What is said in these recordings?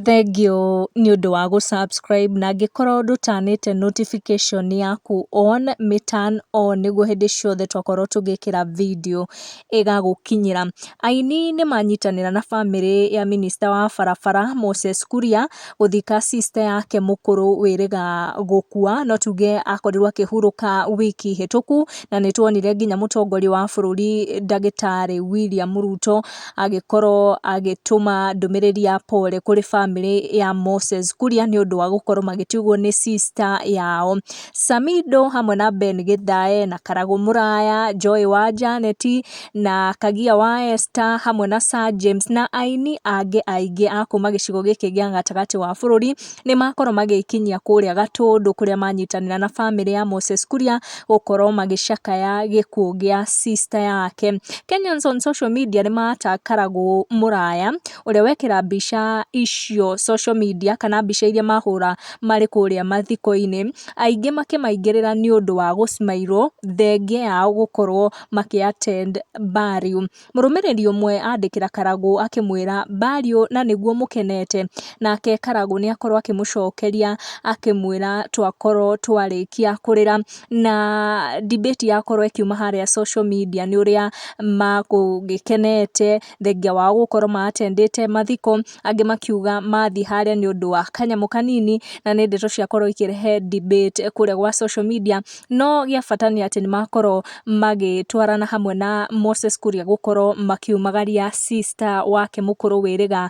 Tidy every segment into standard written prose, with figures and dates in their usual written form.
Thengiũ nĩ ũndũ wa gũ subscribe na angĩkorwo ndũtanĩte notification yaku on, mĩ turn on nĩguo hĩndĩ ciothe twakorwo tũgĩkĩra video ĩgagũkinyĩra. Aini nĩ manyitanĩra na bamĩrĩ ya minista wa barabara Moses Kuria gũthika sister yake mũkũrũ wĩrĩga gũkua, no tuge akorirwo akĩhurũka wiki hĩtũku, na nĩ tuonire nginya mũtongoria wa bũrũri ndagĩtarĩ William Ruto agĩkorwo agĩtũma ndũmĩrĩri ya pole kũrĩ bamĩrĩ ya Moses Kuria nĩ ũndũ wa gũkorwo magĩtigwo nĩ sister yao. Samido hamwe na Ben Githae na Karagũ Mũraya, Joy wa Janet na Kagia wa Esther hamwe na Sir James na aini angĩ aingĩ a kuma gĩcigo gĩkĩ gĩa gatagatĩ wa bũrũri nĩ makorwo magĩkinyia kũrĩa Gatũndũ kũrĩa manyitanĩra na bamĩrĩ ya Moses Kuria gũkorwo magĩcakaya gĩkuũ gĩa sister yake. Kenyans on social media nĩ mata Karagũ Mũraya ũrĩa wekĩra mbica icio social media kana mbica iria mahũra marĩ kũrĩa mathiko-inĩ, aingĩ makĩmaingĩrĩra nĩ ũndũ wa gũcimairwo thengia yao gũkorwo makĩ attend burial. Mũrũmĩrĩri ũmwe andĩkĩra Karagũ akĩmwĩra burial na nĩguo mũkenete, nake Karagũ nĩ akorwo akĩmũcokeria akĩmwĩra twakorwo twarĩkia kũrĩra, na debate yakorwo ĩkiuma harĩa social media nĩ ũrĩa makũgĩkenete thengia wao gũkorwo ma attendĩte mathiko, angĩ makiuga mathiĩ harĩa nĩ ũndũ wa kanyamũ kanini, na nĩ ndeto ciakorwo ikĩrehe debate kũrĩa gwa social media. No gĩa bata nĩ atĩ nĩ makorwo magĩtwarana hamwe na Moses Kuria gũkorwo makiumagaria sister wake mũkũrũ wĩrĩga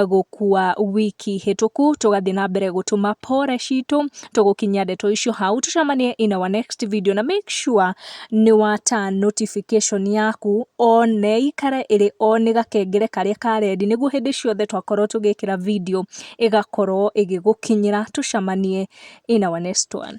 gũkua wiki hĩtũku. Tũgathiĩ na mbere gũtũma pore citũ, tũgũkinyia ndeto icio hau, tũcemanie in our next video, na make sure nĩ wa turn notification yaku on na ĩikare ĩrĩ on gakengere karĩa ka red nĩguo hĩndĩ ciothe twakorwo tũgĩkĩra video ĩgakorwo ĩgĩgũkinyĩra. Tũcemanie in our next one.